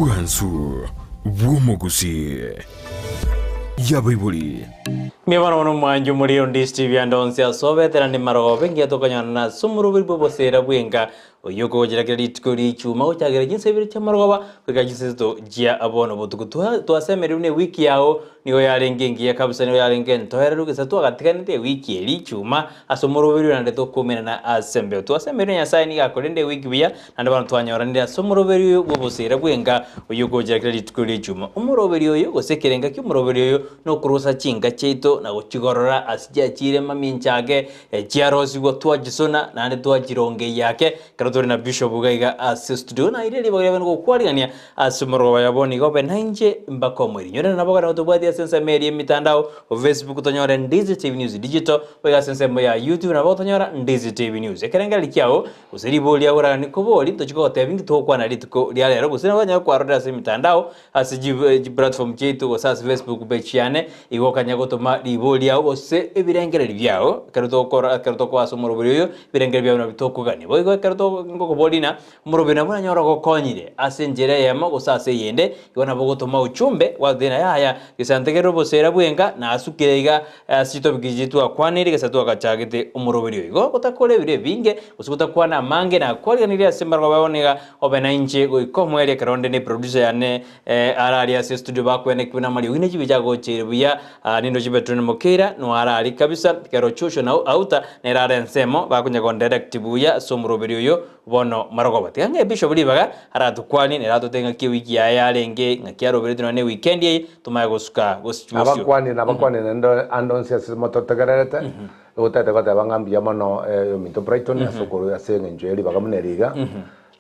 Obwansu bw'omogusii. Y'abaibori. Mbuya mono mono mwanche omorero Ndisi TV ande onsi ase obete naende marogoba engiya tokonyora ase omoroberi bw'obosera bw'enka oyio okogochera kera rituko ri'echuma gochakera chinsa ibere chi'amarogoba goika chinsa isato chia bono botuko. Twa twasemereirwe buna ewiki yao nigo yarenge engiya kabisa nigo yarenge entoereru gesa twagatiganete ewiki eria echuma Ase omoroberio naende tokomenana ase embeo. Twasemereire Nyasae nigo akorende ewiki buya, naende bono twanyoranire ase omoroberio oyo bw'oboseera bw'enka oyio ogochera kera rituko ri'echuma. Omoroberio oyo, gose ekerenga ki'omoroberio oyo, nokorosa chinka chiaito na gochigorora ase chiachiire mamincha ake, chiarosigwa twachisona naende twachirongeyia ake. Ekero tore na Bishop iga iga ase studio, naire ribaga riabe nogokwarigania ase omorogoba ya bono iga obe nainche mpaka omoerio. Nyorera nabo ekero tobwatie ase ensemo eria y'emitandao, Facebook tonyore Ndizi TV News Digital, Boigo ase ensemo ya YouTube nabo otonyora Ndizi TV News. Ekerengererio kiao gose riborio riao oraganie kobori ntochie kogotebia inki togokwana rituko ria rero gose nabo okonyara kwarorera ase emitandao ase chiplatform chiaito gose ase Facebook page yane igo okanya gotoma riborio riao gose ebirengererio biao ekero togokora ekero tokoa ase omorobori oyo ebirengererio biao nabio tokogania. Boigo ekero to ngokoboria ng'a omorobori nabo oranyore ogokonyire ase enchera eyemo gose ase eyende igo nabo ogotoma ujumbe gwateba ng'a yaya gese ntegerere obosera bwenka nasukire iga Ase chitopic echi twakwanire gese twagachagete omoroberio igo gotakora ebiro ebinge gose gotakwana amange nakwariganirie ase mbarabwo bao niga obe nainche goika omoerio ekero onde ne producer yane araria ase estudio bakwenekigwe namariogi ne chibicha agocheire buya nindoche Petroni Mokeira no araria kabisa ekero Joshua na Auta nere are ensemo bakonya kondirect buya ase omoroberio oyo Bono marogoba, tiga ng'ee bishop ribaga aratokwanie nere atote ng'aki ewiki yaye yarenge, ng'aki aroberetwe nonya ne weekend eye, tomanye gosuka gosio. Nabakwanie nabakwanie naende ande onsi ase mototegererete, ogotete goteba ng'a mbuya mono ominto Brighton ase okorwa ase eng'encho ye ribaga buna eri iga,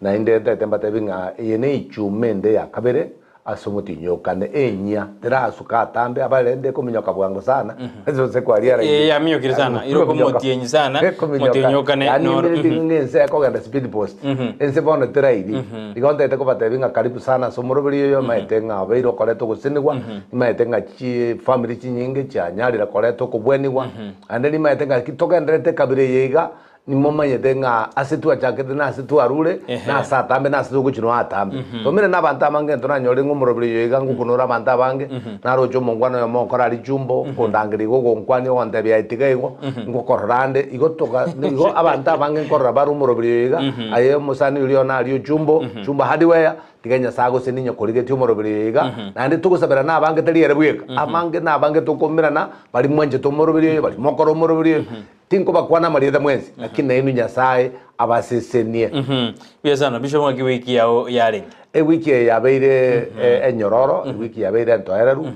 naende ntagete mbatebi ng'a eye ne ichuma ende ya kabere Ase omotienyi o kane enyia terasuka atambe abe rende ekominyoka bwango sana ase gose kwaria Eh, raini. yaminyokire sana. Ire okomotienyi sana, omotienyi o kane Yaani noro. emineti ng'a ense ekogenda speed post. Ense bono terairi. Igo ntagete kobatebia ng'a karibu sana ase omoroberi oyo omanyete ng'a obeire okoreta ogosenigwa, nimanyete ng'a chifamiri chinyinge chianyarire koreta okobwenigwa, naende nimanyete ng'a ki togendererete ekabira eye iga, Nimomanyete ng'a ase twachakete na ase twarure, na ase atambe, na ase togochia nonya atambe. Tomire nabanto abange ntoranyore ng'a omoroberi oyo iga ngokunore abanto abange, naroche omongwana oyomo okora richumbo, okondangeria igo ogonkwania ogontebia aye tiga igo, ngokorora ande, igo toga igo abanto abange nkorora bare omoroberi oyo iga, aye omosani oria one aria ochumbo, chumbo hardware, tiga Nyasae agosenie onye korigetie omoroberi oyo iga, naende togosabera nabange tari ere bweka, abange nabange tokomerana, baria mwanchete omoroberi oyo, baria mokora omoroberi oyo. Tinkobakwana amarieta mwensi, naki nainwe Nyasae abasesenie. Mbuya sana Bishop ng'aki wiki yao yarenge? Ewiki eye yabeire enyororo, ewiki yabeire entoereru,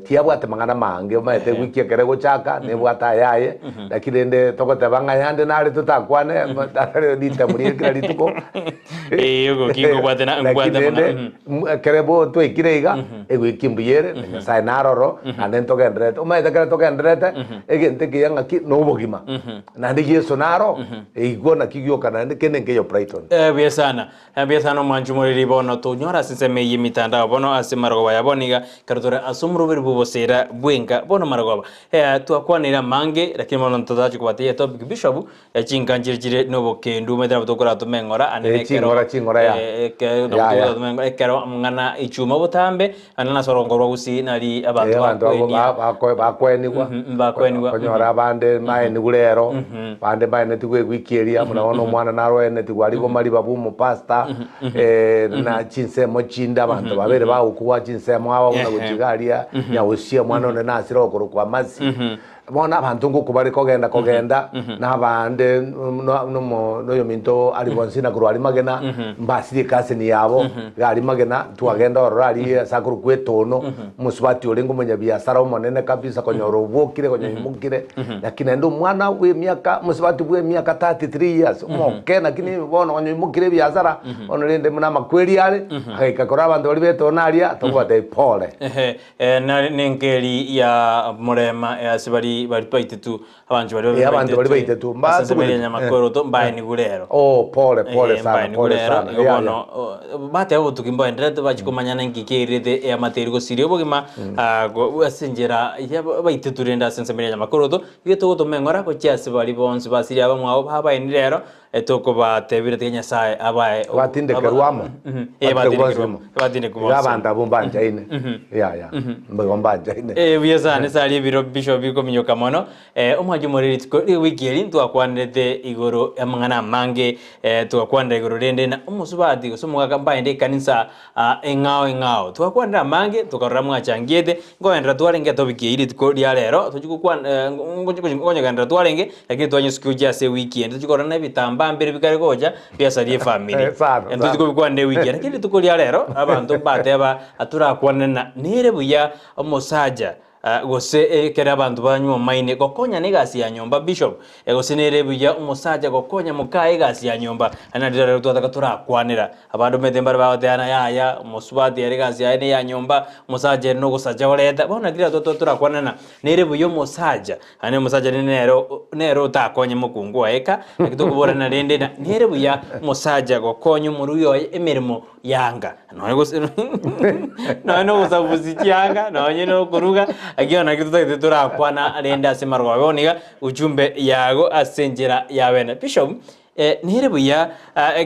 tiabwate mang'ana mange, omanyete ewiki ekero egochaka nebwate ayaye, lakini rende togoteba ng'a ayande nare totakwane, ritemo riria kera rituko. Eh, ogoki nkobwate na- Lakini nkobwate rende, amang'ana, ekero bo twaikire iga, ewiki mbuya ere, na Nyasaye naroro, naende ntogendererete. Omanyete ekero togendererete, egento ekiya ng'aki, na obogima. Naende Yeso naro, igo naki gioka naende kende nkeiyo Brighton. Eh, buya sana. Eh, buya sana omwanchi omoriri bono tonyore ase ensemo eye y'emitandao bono ase marogoba ya bono iga ekero tore ase omoroberi bw'obosera bw'enka bono marogoba. Eh, twakwanire amange lakini bono ntotachi kobatebia etopic Bishop Chinka nchire chire nobokendu, omanyete nabo tokoratome eng'ora ande Eh, nekero ching'ora, ching'ora ya. eh, ekero nabo Ya, ya. tokoratome eng'ora ekero amang'ana echuma botambe ande nase orongo rwa gusii nari abanto Eh, abanto abwo bakoenia ba- bako- bakoenigwa Mhm, bakoenigwa, konyora abande mbaenigwe rero bande mbaenetigwe ewiki eria buna bono omwana naro oenetigwe aria bomariba bwa omopastor eh, na chinsemo chinde abanto babere bagokwa chinsemo aba buna Ehe. gochia aria nyagosia omwana onde nasire okorokwa amasi Bono abanto ngokwa bare kogenda kogenda, na abande noyominto aria bonsi na korwa aria magena, mbasirie ekaseni yabo, iga aria magena, twagenda ororo aria ase akorokwa etono, omosubati orenge omonyabiasara omonene kabisa konyora obokire konya oimokire, lakini naende omwana bwa emiaka omosubati bwa emiaka 33 years, omoke lakini bono konya oimokire ebiasara, bono rende buna amakweri are, agaika korwa abanto baria ba etono aria, tokobatebia pole. Ehe, Eh, na nenkeri ya morema ase bari bari bari baitetu abanto baria Eh, abanto baria baitetu, mba ase ensemo tugureti. ya Nyamakoroto mbaenigwe rero. Oh, pole pole Eh, sana, mbaenigwe pole rero, sana. igo Yeah, bono yeah. o, bateba obotuki mboenderete bachie komanyana inki keirete eamate eria gosiria obogima ah, go- ase enchera ya baitetu rende ase ensemo ya Nyamakoroto, igo togotoma eng'ora gochia ase baria bonsi basirie abamwabo babaeni rero, Etokobatebire tiga Nyasae abae Batindekerwe amo. Eh, Batindekerwe batindekerwe amo. batindekerwe Iga bonsi. abanto abwo mbanchaine. Yaya. Mbigo mbanchaine. Eh, buya sana ase aria ebiro bishop bikominyoka mono eh, omwancho more rituko ewiki eri ntwakwanerete igoro amang'ana amange eh, twakwanera igoro rende na omosubati gose omogaka mbaende ekanisa ah, eng'ao eng'ao twakwanera amange tokarora mwachangiete nkoenderera twarenge etopic eyio rituko ria rero tochi gokwana eh, nkonyegenderera twarenge Lakini twanyesukigwe gochia ase ewiki ende tochie korora na ebitambaa mbire bikare gocha biasaria efamiri. Eh, sana, Tochie sana. kobikwanera ewiki ende. Lakini rituko ria rero abanto mbateba torakwane na nere buya omosacha ah, gose ekere abanto banywomaine gokonyana egasi ya nyomba bishop eh, gose nere buya omosacha gokonya mokaye egasi ya nyomba. Naende nario rero twataka torakwanera. Abanto omanyete mbare bagoteana yaya omosubati ere egasi yaye neya nyomba, omosacha ere nogosacha oreta. Bono naki rero torakwanera nere buya omosacha Naende omosacha rende nere nere otakonye mokungu oye eka, naki tokoborana rende na nere buya omosacha gokonya omorugi oye emeremo yanga, nonye gose nonye na ogosabusia chianga, nonye na okoruga, lakini bono naki totagete torakwana rende ase amarogoba bono iga, ujumbe yago ase enchera ya bene. Bishop, nere buya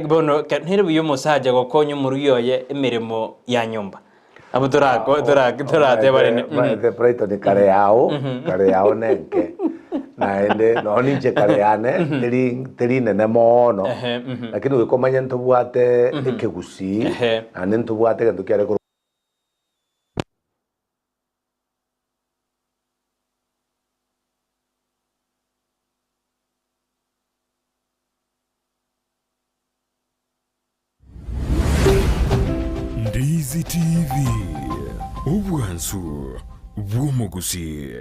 bono nere buya omosacha gokonya omorugi oye emeremo ya nyomba. Abwo torako torake torateba rende. Maete Brighton kare yao, kare yao nenke. Naende nonya ninche kare yane teri teri nene mono. Ehe, mhm. Lakini goika omanye ntobwate ekegusii, Ehe. naende ntobwate egento kiare korwa. Ndizi TV, obwansu bw'omogusii.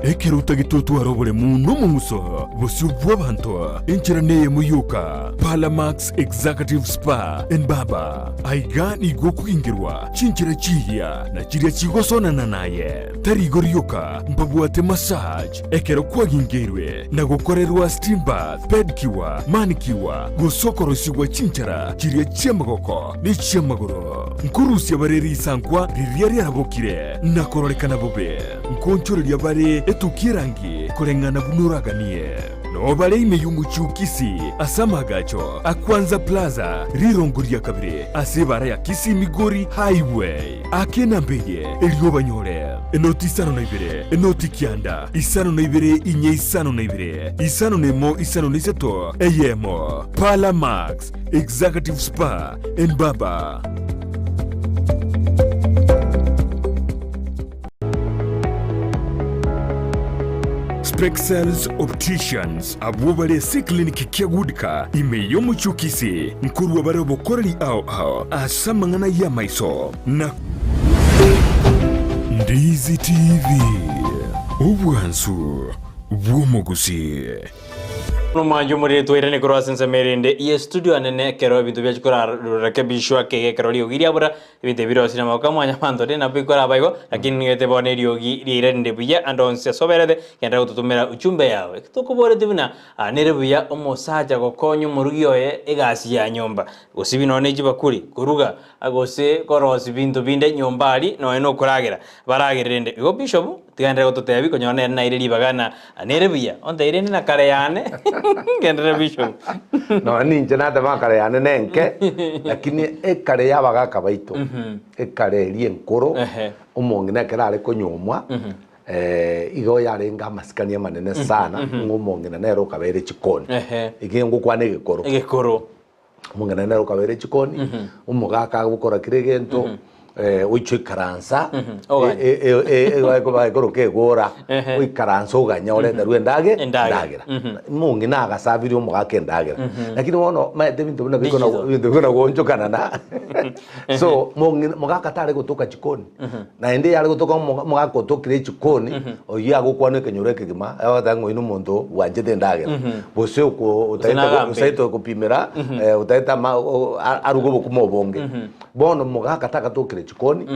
Ekero otagete otware oboremu na omong'uso bosio bw'abanto, enchera neyemo yoka, Palamax Executive Spa and Barber. Aiga nigo okogingerwa chinchera chiiya na chiria chigosonana naye. Tari igo rioka, mbabwate massage ekero kwagingeirwe na gokorerwa steam bath, pedicure, manicure, gose okorosigwa chinchara chiria chi'amagoko ne chi'amagoro. Nkorusia bare risankwa riria riarabokire na kororekana bobe. Nkoonchoreria bare etukia erangi koreng'ana buna oraganie. Noo bare ime y'omochie o Kisii ase amaagacho a Kwanza Plaza, rirongo ria kabere ase ebaara ya Kisii Migori Highway. Aka enamba eye, erio obanyore, Enoti 52, enoti 9, 52 inye 52, 51 53 eyemo. Parlour Max, Executive Spa and Barber. Spexels Opticians abwo bare ase eclinic kia Goodcar ime y'omochie o Kisii nkorwa bare obokoreri ao ao ase amang'ana y'amaiso na Ndizi TV, obwansu bw'omogusii. Nomwancha omoriri twairane korwa ase ensemo erinde ye studio anene ekero ebinto biachi korarekebishwa kega ekero riogi riabura Ebinto ebi birosire namaboko a mwanyabanto rende nabo bikoraba igo, lakini nigo bono eriogi riairanire buya ande onsi ase oberete, genderera gototomera uchumbe yao. Eki tokoboretie buna nere buya omosacha gokonya omorugi oye egasi ya nyomba, gosibia nonya ne chibakuri, koruga, gose korosia binto binde nyomba aria nonya nokoragera baragere rende. Igo bishop tigenderera gototebia konyora nere naire ribaga ng'a nere buya, ontebi rende na kare yane genderera bishop. Nonya ninche nateba kare yane nenke, lakini ekare y'abagaka baito, ekare eria enkoro, Ehe. omong'ina ekero are konyomwa, igo yarenge amasikani amanene sana, ng'a omong'ina nere okabeire chikoni. Ehe. Eke ngokwana egekoro. Egekoro. Omong'ina nere okabeire chikoni, omogaka agokora kera egento, oiche oikaransa, Oganye. ekoroka egora, Ehe. oikaransa oganye oreterwe endage Endagera. endagera. Omong'ina agasabirie omogaka endagera. Lakini bono omanyete ebinto buna bikona Digital. ebinto bikona goonchokana na so mong'ina mogaka tare gotoka chikoni, naende yare gotoka omo omogaka otokire echikoni, oyio agokwana ekenyoro ekegima, agoteba ng'a oyio na omonto bwanchete endagera. Gose oko Gose otaete nagambe. osaete gopimera, otaete ama o- o- aruge obokima obonge. Bono mogaka tagatokire. chikoni,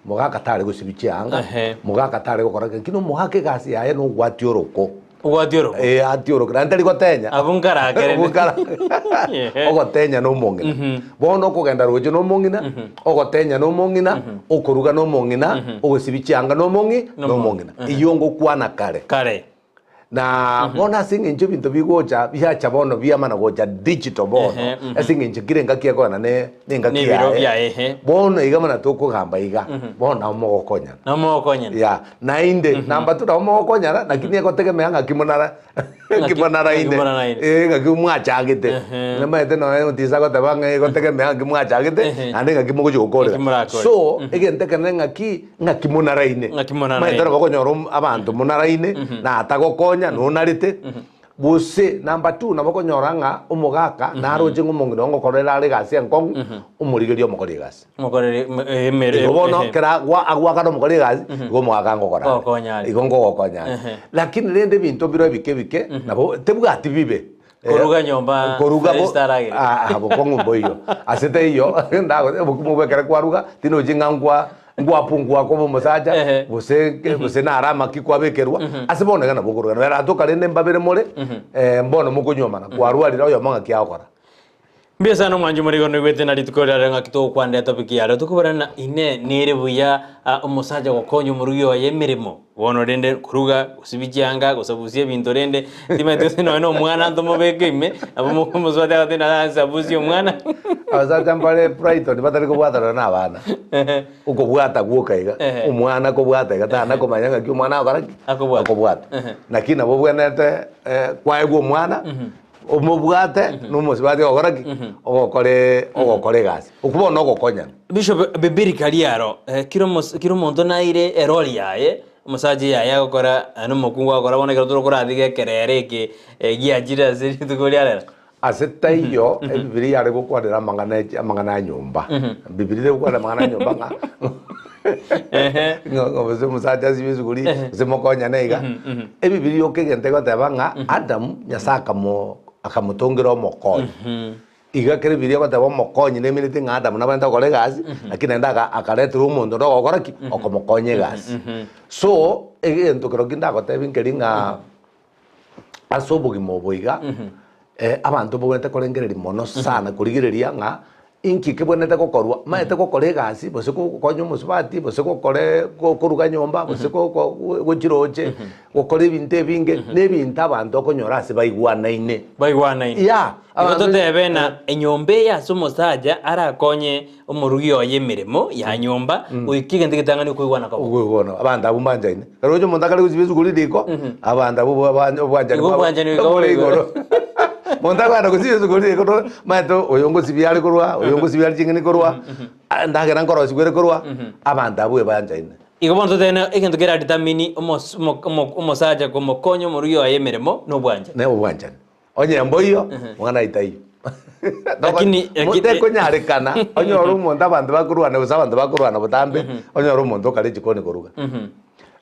mogaka tare gosibia chianga, Ehe. mogaka tare gokora kende, lakini omogaka egasi yaye na ogwatia oroko. Ogwatia oroko? Eh, atie oroko, naende tari gotenya. Abwo nkarakere. Abwo nkara- Ehe. Ogotenya na omong'ina. Bono okogenda roche na omong'ina, ogotenya na omong'ina, okoruga na omong'ina, ogosibia chianga na omong'i na omong'ina. Eyio ngokwana kare. Kare. Na bono ase eng'encho ebinto bigocha biacha bono biamana gocha digital bono, Ehe, mhm. ase eng'encho kera engaki ekogenda ne nengaki Nebiro yaye, biaye, ehe. bono iga buna tokogamba iga, bono nabo mogokonyana. Nabo mogokonyana. Ya, naende namba two nabo mogokonyana, lakini egotegemea ng'aki monara ng'aki monaraine. Ng'aki monaraine. Eh, ng'aki mwachagete. Ehe. Namaete nonya otisa goteba ng'a egotegemea ng'aki mwachagete, Ehe. naende ng'aki mogochia gokorera. Ng'aki morakore. So, egento ekenene ng'aki, Ng'aki monaraine? Ng'aki monaraine. Maete nabo okonyora om- abanto monaraine, na atagokonya, nonarete, gose number two nabo okonyora ng'a omogaka naroche ng'a omong'ina oo ngokorera are egasi enkong'u, omorigerie omokori egasi. Mokorere m- eh, emere Igo bono ehe. kera agwa agwakana omokori egasi, igo omogaka ngokora are. Ngokonya are. Igo ngogokonya are. Ehe. Lakini rende ebinto mbiro ebike ebike, nabo tebwati bibe. Koruga nyomba, koruga bo- Felista aragere. Ah, ah, bokong'u mboiyo. Ase taiyo, ndago- obokima obwo ekero kwaruga, tinochi ng'a nkwa nkwapungua koba omosacha, Ehe. gose gose naro amaki kwabekerwa, ase bono iga nabo okoruga. Nabo eratoka rende mbabere more, mbono mokonyuomana, kwarwarire oyomo ng'aki agokora. Mbuya sana omwanchi omorigoro noigwete na rituko riarero ng'aki togokwanera etopic yarero tokoborana ine nere buya ah, omosacha gokonya omorugi oye emeremo bono rende koruga gosibia chianga gosabusia ebinto rende timanyeti gose nonya na omwana ntomobeke ime nabo mo- omosubati agoteba nsabusie omwana Abasacha mbare Brighton batari kobwatana na abana. Okobwata gwoka iga, Ehe. omwana kobwata iga tana komanya ng'aki omwana agokora ki? Akobwata. Akobwata. Ehe. Naki nabo obwenerete kwaegwa omwana, omobwate na omosubati ogokora ki? Ogokore ogokora egasi. Okwo bono nogokonyana. Bishop bibirikari aro eh, kira omos kira omonto naire erori yaye, omosacha yaye agokora na omokungu agokora bono ekero torokorathiga ekerere eke giachire ase rituko ria rero. Ase taiyo, Ebibilia yare gokwanera amang'ana echi amang'ana a nyomba. Bibilia tegokwanera amang'ana a nyomba ng'a Ehe. ng'a gose omosacha asibie esuguri, gose mokonyane iga. Ebibilia yoka egento egoteba ng'a Adamu, Nyasae akamo akamotongera omokonyi. Iga ekero Ebibilia egoteba omokonyi nemineti ng'a Adamu nabwenerete gokora egasi, lakini naende aga akareterwa omonto onde ogokora ki? Okomokonya egasi. So, egento kerokio ndagotebie nkeri ng'a. Ase obogima obo iga, abanto mbabwenerete korengereria mono sana korigereria ng'a inki kebwenerete gokorwa, maete gokora egasi gose gokonya omosubati gose gokora koruga nyomba gose gochia roche, gokora ebinto ebinge, na ebinto abanto okonyora ase baigwanaine. Baigwanaine. Yeah, Igo abanto totebe ng'a enyomba eye ase omosacha arakonye Omorugi oye emeremo ya nyomba, goika egento getang'ani okoigwana kobe. Okoigwana, abanto abwo mbanchaine. Ekero oche omonto akare gosibia esukuru riko, abanto abwo bwa- obwanchani Igo bwabo obwanchani goika bore bore igoro. igoro. Monto akogenda gosibia esukuru riko no omanyete oyo ngosibia are korwa, oyo ngosibia are ching'eni korwa, endagera nkorosigwa ere korwa, abanto abwo ebanchaine. Igo bono totebe egento kera determine omos- omo- omo- omosacha komokonya omorugi oye emeremo na obwanchani. Na obwanchani. Onye mboiyo, mwana aye taiyo. Lakini- lakini- Tekonyarekana onyore omonto abanto bakorwana gose abanto bakorwana botambe, onyore omonto okare chikoni koruga.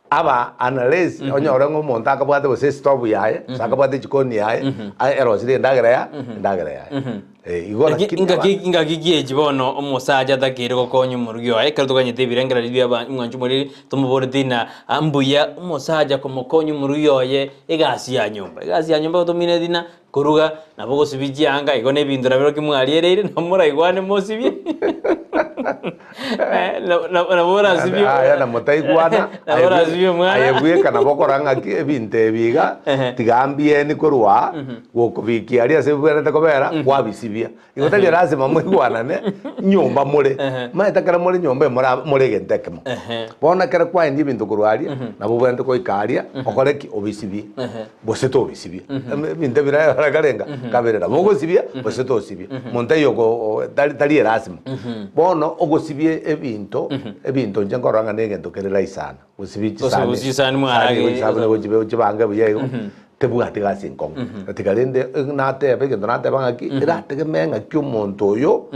Aba unless onyore ng'a omonto akabwate gose estove yaye, gose akabwate echikoni yaye, aye erosirie endagera ya endagera yaye. Eh, igo Laki- lakini ngaki aba- ngaki giechi bono omosacha atakeire gokonya omorugi oye ekero tokanyete ebirengererio bia aba omwanchi omoriri tomoboreti ng'a ah mbuya omosacha komokonya omorugi oye egasi ya nyomba. Egasi ya nyomba tomineti ng'a koruga nabo gosibia chianga igo na ebinto nabio ki mwariereire nabo moraigwane mosibie nabo orasibie Aya na motaigwana nabo orasibie omwana aye bweka nabo okora ng'aki ebinto ebi iga tiga mbieni korwa aa gokobikia aria ase bibwenerete kobera kwabisibia. Igo tari lasima moigwanane nyomba more omanyete ekero more nyomba more more egento ekemo. Bono ekero kwaendia ebinto korwa aria nabo obwenerete goika aria okore ki? Obisibie gose tobisibia. Ebinto bire karenga kabere nabo ogosibia gose tosibia monto taiyo oko tari tari erasima. Bono ogosibia ebinto ebinto inche nkorora ng'a na egento kere rahisi sana gosibia Gose chisani chisani mwarage- chisani gochibange buya igo. Tebwati gasi enkong'u. Tiga rende natebe egento nateba ng'aki, erategemee ng'aki omonto oyo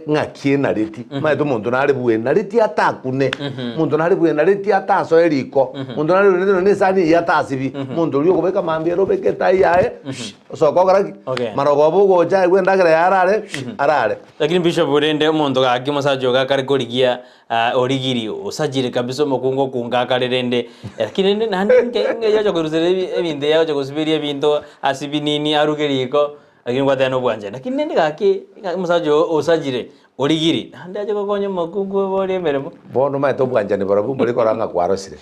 ng'aki enareti. Omanyete omonto nare bwenareti atakune, omonto nare bwenareti atasoe riko, omonto nare bwenareti nonye na esani eyio atasibi, omonto oria okobeka mambia ere obeke etai yaye, osoke okora ki? Okay. Marogoba ogocha aigwe endagera yaye arare, arare. Lakini bishop rende omonto gaki omosacha oyo gakare korigia Origiri osachire kabisa omokungu okunga akare rende lakini rende naende nke ng'ai agocha koruseria ebi ebinto ebi agocha gosiberia ebinto ase binini aruge riko lakini gwateba na obwanchani. Lakini rende gaki ng'a omosacha oyo osachire origiri naende ache gokonya omokungu oborie emeremo. Bono omanyete obwanchani barobwo mbori korora ng'a kwarosire.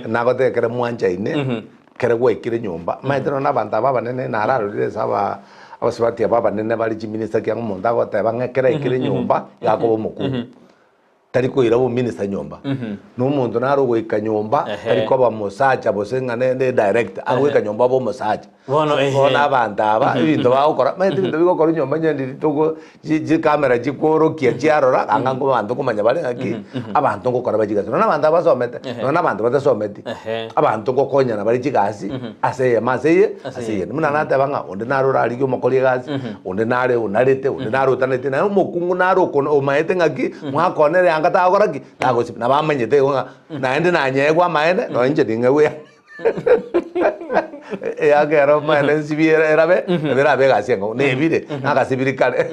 Nagotebia ekero mwanchaine, ekero gwaikire nyomba, omanyete nonya na abanto aba abanene nararorire ase aba abasubati aba abanene bare chiminista ekiagera omonto agoteba ng'a ekero aikire nyomba, iga akoba omokungu. Tari koira obominista nyomba. Na omonto nare ogoika nyomba, tari koba mosacha gose ng'a ne ne director, agoika nyomba abe omosacha. Bono, ehe. Bono abanto aba, ebinto bagokora, omanyete ebinto bigokorwa nyomba onye ndiri togo chi chicamera chikworokia chiarora, anga nko abanto nkomanya bare ng'aki, abanto ngokora bare chigasi. Nonya na abanto aba basomete, nonya na abanto batasometi, abanto ngokonyana bare chigasi, ase eyemo ase eye, ase eyende. Buna nateba ng'a onde nare orarigie omokori egasi, onde nare onarete, onde nare otanareti, naye omokungu nare okona omaete ng'aki, mwakona ere anga tagokora ki? Tagosibia. Nabo amanyete igo ng'a naende nanyegwa amaene, nonya inche ning'egwe eyanga eyanga ero amaene nsibie ere erabe, nabo erabe egasi enkong'u, nebire, nagasibiri kare.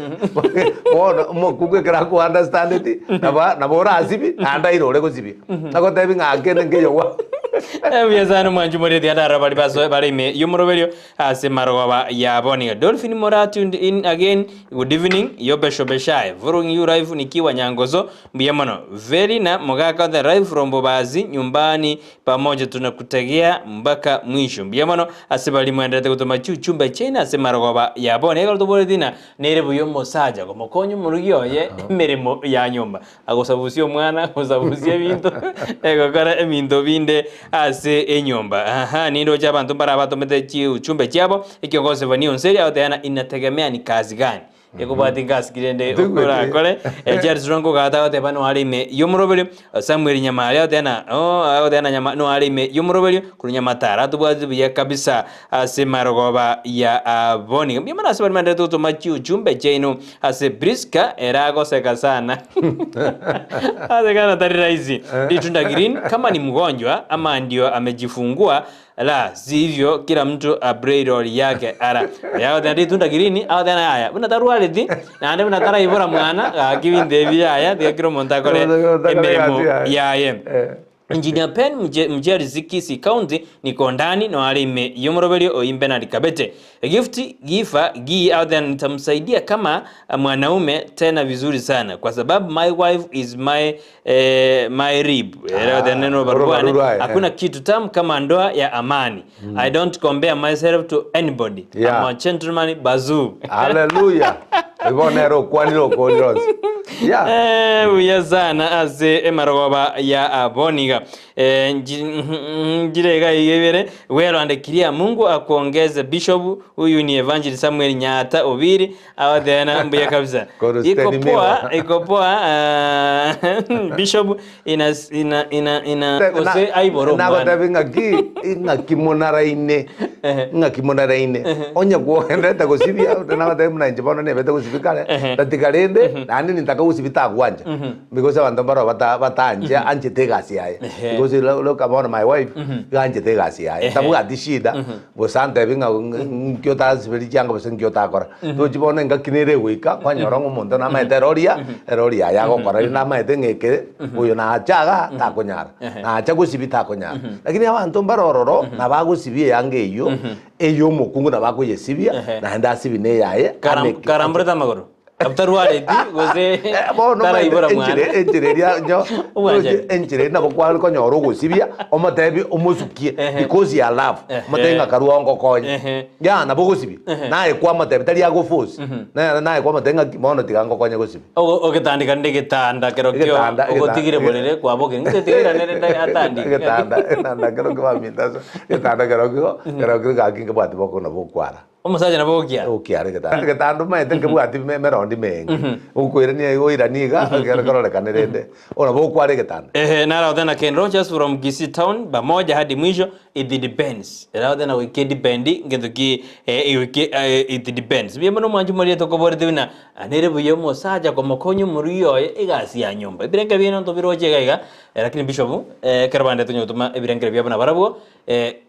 Bono omokungu ekero ako understandeti, nabo nabo orasibie, naende aire ore gosibia. Agotebi ng'a kende nkeiyo gwa. Mbuya sana omwanchi omoreti ande aroro baria basoe bare ime y'omoroberio ase marogoba ya bono. Dolphin Mora tuned in again. Good evening. Yobeshobeshae. Following you live nikiwa Nyangoso. Mbuya mono. Velina Mogaka the live from Bobazi nyumbani pamoja tunakutegea mpaka mwisho. Mbuya mono ase baria mwenderete gotoma chiuchumbe chiaino ase marogoba ya bono. Ekero toboreti ng'a nere buya omosacha komokonya omorugi oye emeremo ya nyomba. Agosabusia omwana, agosabusia ebinto, egokora ebinto binde ase enyomba. Aha, nindoche abanto mbare abatomete chiuchumbe chiabo, ekiongozi Zephania Onseri agoteana inategemea ni kazi gani. Ekobwati ngasi ki rende orakore. Eh, Charles Rongo gata agoteba noare ime y'omoroberio, Samuel Nyamari agoteana oh, agoteana nyama noare ime y'omoroberio, korwa Nyamatara atobwatete buya kabisa ase marogoba ya aboni. Mbuya mono ase baria maenderete gotoma chiuchumbe chiaino Ase Priska ere agoseka sana. Asekana tari rahisi. Ritunda green kama ni mgonjwa ama ndio amejifungua la si hivyo kila mtu aplay role yake ara. Yagoteba ritunda green agoteba yaya buna tarwareti naende buna taraibora mwana gaki binto ebi yaya tiga kera omonto akore emeremo yaye. Engineer Pen Mcherisi Kisii County niko ndani noare ime y'omoroberio o Benard Kabete. Gift Gifa Gii out there nitamsaidia kama mwanaume tena vizuri sana kwa sababu my wife is my eh, my rib. Era out there neno oro barubwane. baruru aye, eh. Hakuna kitu tamu kama ndoa ya amani. I don't compare myself to anybody. Yeah. I'm a gentleman bazoo. Haleluya. Igo nere okwanire okorire onsi. Yeah. Eh, buya sana ase emarogoba ya aboniga Eh, nji- njire iga iga ibere werwande kiria mungu akuongeze bishop huyu ni evangelist samuel nyata obiri awathena mbuya kabisa Korosteni iko poa miwa. iko poa ah, bishop ina ina ina ina gose aibore omwana nagotebi ng'aki ng'aki monaraine ng'aki monaraine onye kwogenderete gosibia nagotebi buna inche bono nebete gosibia kare tatiga rende naende nintaka gosibia tagwancha because abanto mbaro bata batanche anchete egasi yaye because look bono my wife iga anchete egasi yaye tabwati shida gose antebi ng'a nki otarasiberia chianga gose nki otakora. Tochi bono engaki nere egoika, kwanyora ng'a omonto namaete eroria, eroria yaye agokora rende namaete ng'a eke, oyo nacha igaa takonyara, nacha gosibia takonyara. Lakini abanto mbare ororo, nabo agosibia eyanga eyio, eya omokungu nabo akoyesibia, naende asibie na eyaye, Karam- aneke. Karamborete amagoro. Tarwareti gose Eh, bono taraibora omanyete mwana. enchera enchera eria nyo Obwanchani. enchera eria nabo kware konyora ogosibia omotebi omosukie Ehe. because ya love Ehe. omotebi ng'a karue ngokonye Ehe. ya nabo ogosibia Ehe. naye kwamotebi tari agoforce naye naye kwamotebi ng'aki bono tiga ngokonye gosibia Ogo- Ogetandika nde egetanda kero kio Egetanda, egeta- ogotigire borere kwabokire ng'ite tigairane rende atandike. egetanda egetanda kero kibaminto ase egetanda kero kio kero kio gaki nkebwati boko nabo okwara. Omosacha nabo okiara. Okiara egetanda. Egetanda omanyete nkebwati emerondi menge. Okoirania iga oiranie iga, ekero kerorekane rende. Bono nabo okwara egetanda. Ehe, naro tena Ken Rogers from Kisii town, pamoja hadi mwisho, it depends. Erao tena goika edipendi, ngento ki eh, goika eh, it depends. Buya mono omwanchi moria tokoborete buna nere buya omosacha komokonya omoruya oye egasi ya nyomba. Ebirengererio biaino ntobiroche iga iga, lakini Bishop, ekero bande tonya gotoma ebirengererio biabo nabarabwo,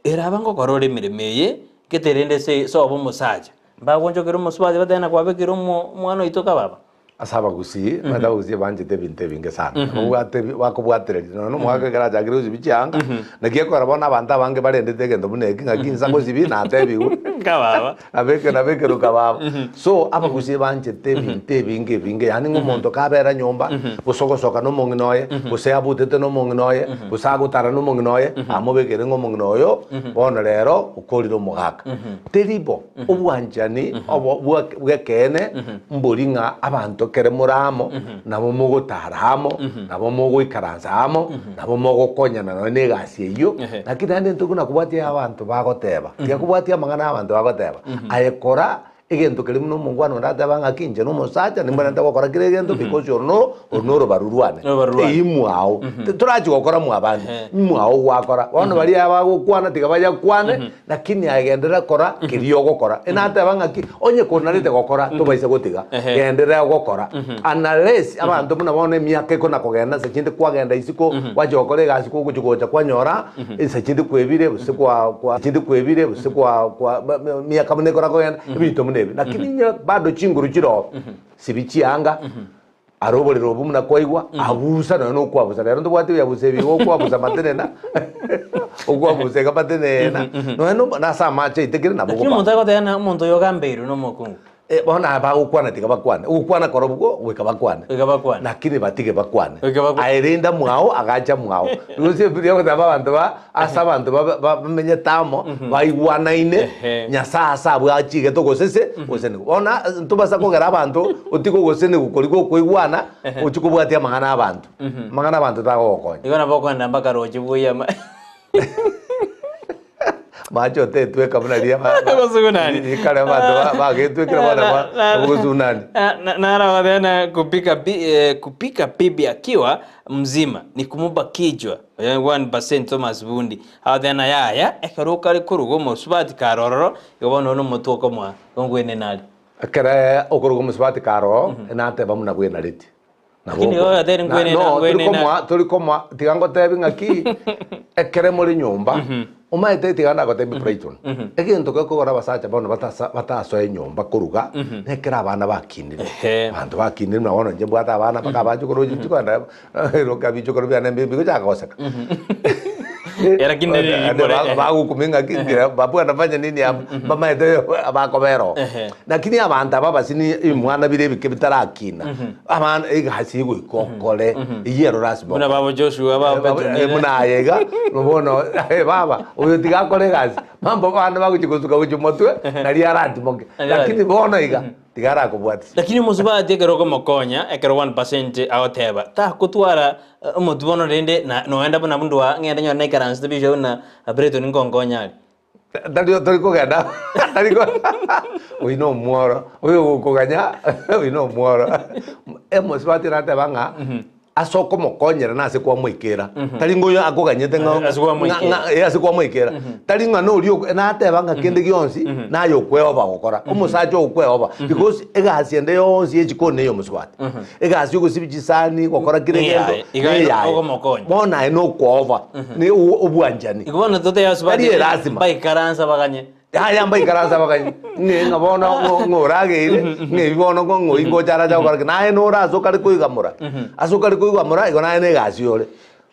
eraba ngokora ore emeremo eye, Gete rende ase sobo omosacha, mbagonchokera omosubati batebe na kwabekire omwana oito kababa. Ase abagusii, omanyete abagusii banchete ebinto ebinge sana. Babwate ebi bakobwatereria nonya na omogaka ekero achakire gosibia chianga, naki ekogera bono abanto abange barendete egento buna eki ng'aki insa ngosibia natebigwe Kababa. nabeke nabekerwe kababa. So abagusii banchete ebinto ebinge ebinge yaani ng'a omonto kabera nyomba, gose ogosoka na omong'ina oye, gose abutete na omong'ina oye, gose agotara na omong'ina oye, amobekere ng'a omong'ina oyo Bono rero okorire omogaka. Teri bo, obwanchani obo bw'ekeene mbori ng'a abanto kere more amo, nabo mogotara amo, nabo mogoikaransa amo, nabo mogokonyana nonya na egasi eyio. Naki naende intwe buna kobwatia abanto bagoteba, tiga kobwatia amang'ana abanto bagoteba, aye kora Egento keria buna omongwana onde ateba ng'aki inche nomosacha nimbwenerete gokora kera egento because oro no oro norobaru rwane. Orobaru rwane. Eyio mwao. Torachi gokora mwabande. Mwao gwakora. Bono baria abagokwana tiga bayakwane lakini aye genderera kora keria ogokora. Enateba ng'aki onye konarete gokora tobaisa gotiga. Genderera gokora. Unless abanto buna bono emiaka ekona kogenda nse chinde kwagenda isiko gwachia gokora egasi kogochi gocha kwanyora Ensa chinde kwebire gose kwa kwa chinde kwebire gose kwa kwa ba- ba- miaka buna ekora kogenda ebinto buna ebi lakini inye bado chinguru chire oo sibi chianga are oborero obwo buna kwaigwa abusa nonya na okwabusa rero ntobwati ebiabuso ebi igo okwabusa matenena okwabusa iga matenena nonya na omo nase amache aitekire nabo Lakini omonto okobanga. agoteba ng'a omonto oyo ogambeirwe na omokungu. Bono aya bagokwana tiga bakwane, ogokwana korobwo goika bakwane, Goika bakwane. lakini batige bakwane. Goika bakwane. Aye renda mwao agacha mwao. Gose ebibilia egoteba abanto ba ase abanto ba- ba- bamenyete amo baigwanaine Ehe. Nyasaye ase abwo achigete ogosese gosenigwa. Bono ntobasa kogera abanto otige ogosenigwa koria gokoigwana ochie kobwatia amang'ana abanto. Amang'ana abanto tagogokonya. Igo nabo okoenda mpaka roche bwoyie ama. Mache otetweka buna riria ba- ba- Gosugunani. rikare abanto ba- bagetwekire bono ba- bogosunani. Narawathena kupika bi, eh, kupika bibi akiwa mzima ni kumuba kichwa 1% Thomas Bundi awathena yaya ekero okare koruga omosubati karororo igo bono one omotwe okomoa ngwene nare Ekere okoruga omosubati karoo, nateba buna bwenareti. Nabo Lakini oko- oyo atari na- ngwenena, no, turi ngwenena. komoa turi komoa tiga ngotebi ng'aki ekere more nyomba omaete tiga nagotebi Brighton egento gekogora abasacha bono batasa batasoe nyomba koruga nekero abana bakinire Ehe. abanto bakinire buna bono inche mbwate abana mpaka abachokoro chikogenda roka bichokoro biane mbi bigochaka goseka Lakini nere Ande rimore, ba- ehe. bagokumia ng'aki ngira babu anafanya nini hapa bamaete bakobera oo Ehe. Lakini abanto aba abasini ebimwana bire ebike bitarakina, abana egasi egoika okore, eyio ero lasima Buna okore. babo Joshua, babo Petro Eh, buna aye iga, bono eh, baba oyo tiga akore egasi, mambo abande bagochia gosuka gochia motwe, nario aratimoke. Nario Lakini bono iga, tiga arakobwatisia. Lakini omosubati ekero okomokonya, ekero 1% agoteba, takotwara omotwe bono rende na noenda buna ndwa ng'ende nyore naikaransete bishop buna Breton nkonkonya are. Tari tori kogenda tari ko oyio na omworo oyo ogokoganya oyio na omworo emosubati nateba ng'a ase okomokonyera na ase kwamoikera tari ng'a oyo akoganyete ng'a Ase kwamoikera. ng'a- ng'a- ase kwamoikera tari ng'a na oria oko nateba ng'a kende gionsi naye okweoba gokora omosacha okweoba because egasi ende yonsi ya echikoni neya omosubati egasi ya ogosibia chisani gokora kera egento Neyaye. Iga neyaye ogomokonya. bono aye nokwoba ne obwanchani. Igo bono totebe ase Tari bande erasima. baikaransa baganye. Yaya mbaikaransa baganye ng'e ng'a bono ng'o ng'o orageire ng'e ebi bono ng'o ng'oi ngocha aracha gokora ki naye nore ase okare koigamora ase okare koigamora igo naye na egasi ore.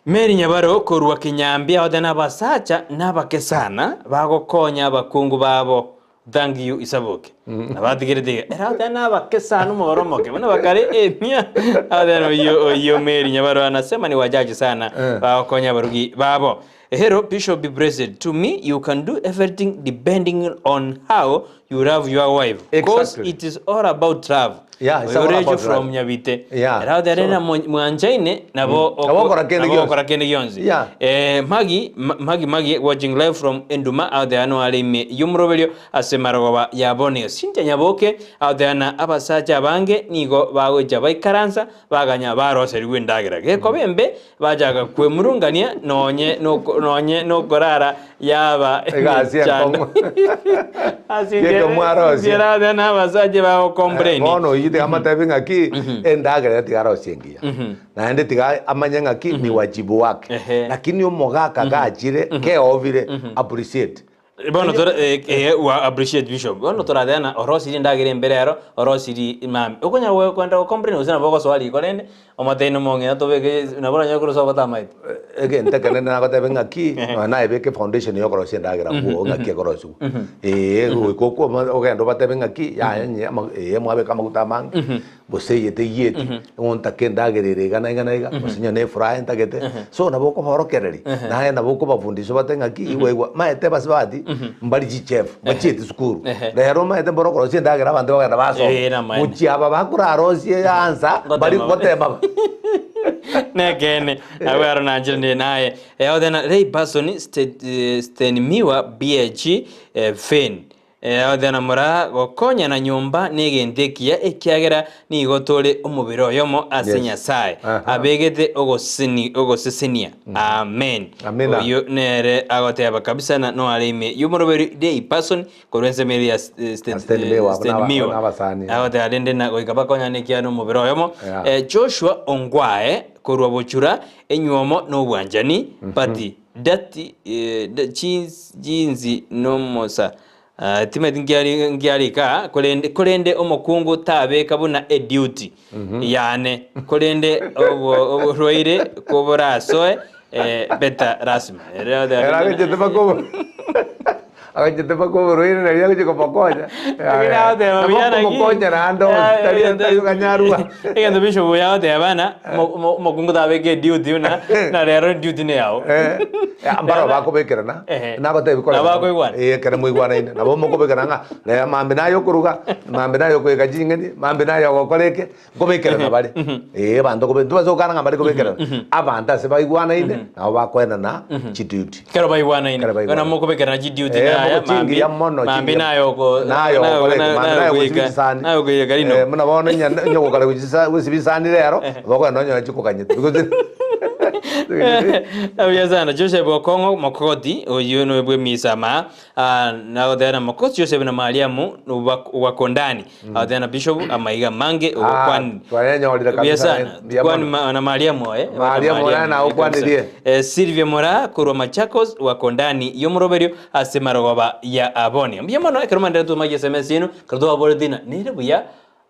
Mary Nyabaro korwa Kinyambi agote nabasacha nabake sana bagokonya abakungu babo thank you Isaboke. Nabatigerete iga, ere agoteba nabake sana omobaro omoke, buna bakare emia. Agoteba oyio oyio Mary Nyabarwa anasema ni wachache sana bagokonya abarugi babo. Hello Bishop be blessed, to me you can do everything depending on how you love your wife cause Exactly. it is all about love. Yeah, it's Oyo all Rachel about from love. Nyabite. Yeah. Ere agoteba rende So- na mwanchaine nabo Nabo okora kende nabo gionsi. okora kende gionsi. Yeah. Eh, Magi, Ma- Magi Magi watching live from Enduma out there no are ime yomoroberio ase marogoba ya bono. Cynthia Nyaboke out there na abasacha abange nigo bagocha baikaransa baganya baroserigwe endagera. Gekoba embe bachaka kwemurungania nonye noko nonye nokorara yaba Egasi emechando. enkong'u. Geke mwarosia. Cynthia out there na abasacha bagocomplain. Bono oyio tiga amatebi ng'aki endagera tiga arosie engiya naende tiga amanye ng'aki ni wajibu wake Ehe. lakini omogaka gachire keobire appreciate Bono tora eh, eh, wa appreciate bishop. Bono torateana orosirie endagera embere ero, orosirie mambia. Okonyara gwe kwenda gocomplain gose nabo ogosoa riko rende, omotebi nomong'ina tobeke nabo oranyore korwa ase obatamaeti. Egento ekenene nagoteba ng'aki, nonya nayebeke foundation ya okorosia endagera bwogo ng'aki ekorosiwa. Eeh goika okwo ogende obatebe ng'aki, yaya inye ama eeh mwabeka amaguta amange, gose eye teieti, nigo ntake endagera ere iga na iga na iga, gose onye na efuraha ntagete, so nabo okoborokereria, naye nabo okobafundisha obate ng'aki, igwa igwa, maete abasubati, mbari chichef, mbachieti sukuru, rero omanyete mboro okorosia endagera abanto bagenda basoma, Eh, namaene. gochia aba bakorarosie eansa, mbari Ngotema. gotema. Nekeene, abwo aro nanchire ndi naye. Eh, otena Ray Person Stenmiwa BH Finn. Otena mora gokonyana nyomba negento ekiya ekiagera nigo tore omobere oyomo ase Yes. Nyasae Aha. abegete ogoseni ogosesenia. Amen. Amina. Oyio nere agoteba kabisa na noare ime y'omoroberi Ray Person korwa ensemo eria ya Stan Miwa, abwo Stan naba- Miwa. nabasani. Agoteba rende na goika bakonyane ekiagera nomobere oyomo. Yeah. Joshua Ongwae korwa Bochura enywomo nobwanchani but dati chinsi nomosa timanyeti nkiarika korende korende omokungu tabeka buna eduty yane korende oborwaire koborasoe better lasima. Ere agachete mpaka obo agachete mpaka oborwaire naria agochia komokonya. Lakini agoteba buya naki. Okomokonya naende onsi tari tari okanyarwa. Egento bishop oyo agoteba ng'a omokungu tabeka eduty buna na rero eduty neyao. Mbaro bakobekerana, Ehe. nagotebi kore Nabo bakoigwana. Eh, ekero moigwanaine nabo mokobekerana ng'a rero mambi naye okoruga, mambi naye okoika ching'eni, mambi naye ogokora eke, nkobekerana bare. Eh, abanto kobe ntobasa gokana ng'a mbare kobekerana. Abanto ase baigwanaine, nabo bakoenana chiduty. Ekero baigwanaine. Ekero baigwanaine. Bono mokobekerana chiduty Eh, naya, moko chingiya mambi, mono, mambi chingiya. naye oko- Naye naye ogokora eke, naye mambi naye ogoika- ogosibia chisani. naye ogoika rino. Eh, buna bono onya onya gokora gochisa gosibia chisani rero, nabo okogenda onyore chikoganyete because Buya sana Joseph Okong'o Mokogoti oyio noyo bw'emisama ah, nagoteba na Mokogoti Joseph na Mariamu wakondani agoteba na Bishop amaiga amange ogokwani twayenyorire Buya kabisa sana mbuya kwani mono. ma, na Mariamu oye Mariamu oye nagokwanirie. Eh, Sylvia Mora korwa Machakos wakondani yomoroberio ase marogoba ya aboni mbuya mono ekero mandere tumagie SMS yenu ekero twaborete ng'a nere buya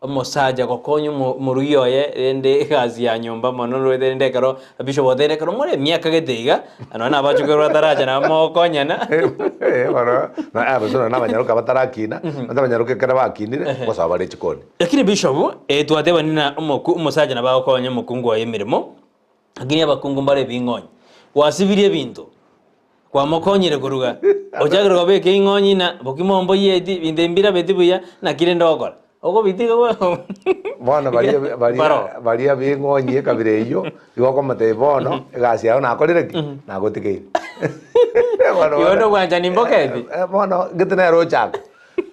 Omosacha gokonya omorugi oye rende egasi ya nyomba mono roete rende ekero bishop oteire ekero more emiaka gete iga nonya na abachokoro bataracha nabo mogokonyana. Eh, bono, na abasore nonya na abanyaroka batarakina, ase abanyaroka ekero bakinire, ngosoa bare chikoni. Lakini bishop, eh, twatebani na omoku omosacha nabo agokonya omokungu oye emeremo, lakini abakungu mbare ebing'onyi, gwasibirie ebinto. Kwamokonyire koruga, ochakire kobeka ing'onyi na bokima omboyeti, binto mbirabeti buya, naki rende ogokora? Okobitiga gwa Bono baria baria Baro. baria beng'onyi ekabira eyio, igo okomotebia bono, egasi yao nakorire ki? Nagotigeire. Bono Igo bono nobwanchani mboketi. Eh, bono gete nere ochaka.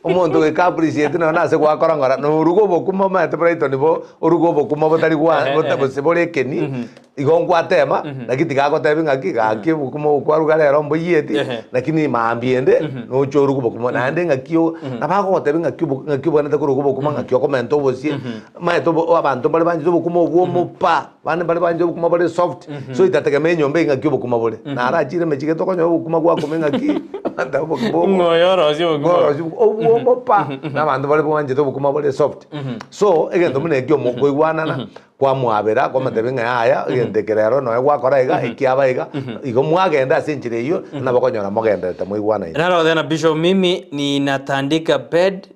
Omonto goika appreciate nonya nase gwakora ng'ora, na oruge obokima omanyete Brighton bo, oruge obokima botari gwa bota gose bore ekeni, igo nkwatema, naki tiga agotebi ng'aki gaki obokima obo kwaruga rero mboiyeti, lakini maambia ende, noche oruge obokima naende ng'aki o nabo agogotebi ng'aki obo ng'aki obwenerete koruga obokima ng'aki okomenta obosie, omanyete obo abanto mbare banchete obokima obwomo pa, abande mbare banchete obokima bore soft, so itategemea enyomba eye ng'aki obokima bore. Narachire emechie gete okonyora obokima bwakoma ng'aki, abanto abwo obokima obo. Ng'o oyo orosie obokima obo? Ng'orosie obwomo pa, na abanto bare bwanchete obokima bore soft. So, egento buna ekio mokoigwanana, kwamwabera, kwamotebia ng'a yaya, egento eke rero nonya gwakora iga, ekiaba iga, igo mwagenda ase enchera eyio, nabo okonyora mogendererete moigwanaine. Narothe na Bishop mimi ninatandika bed.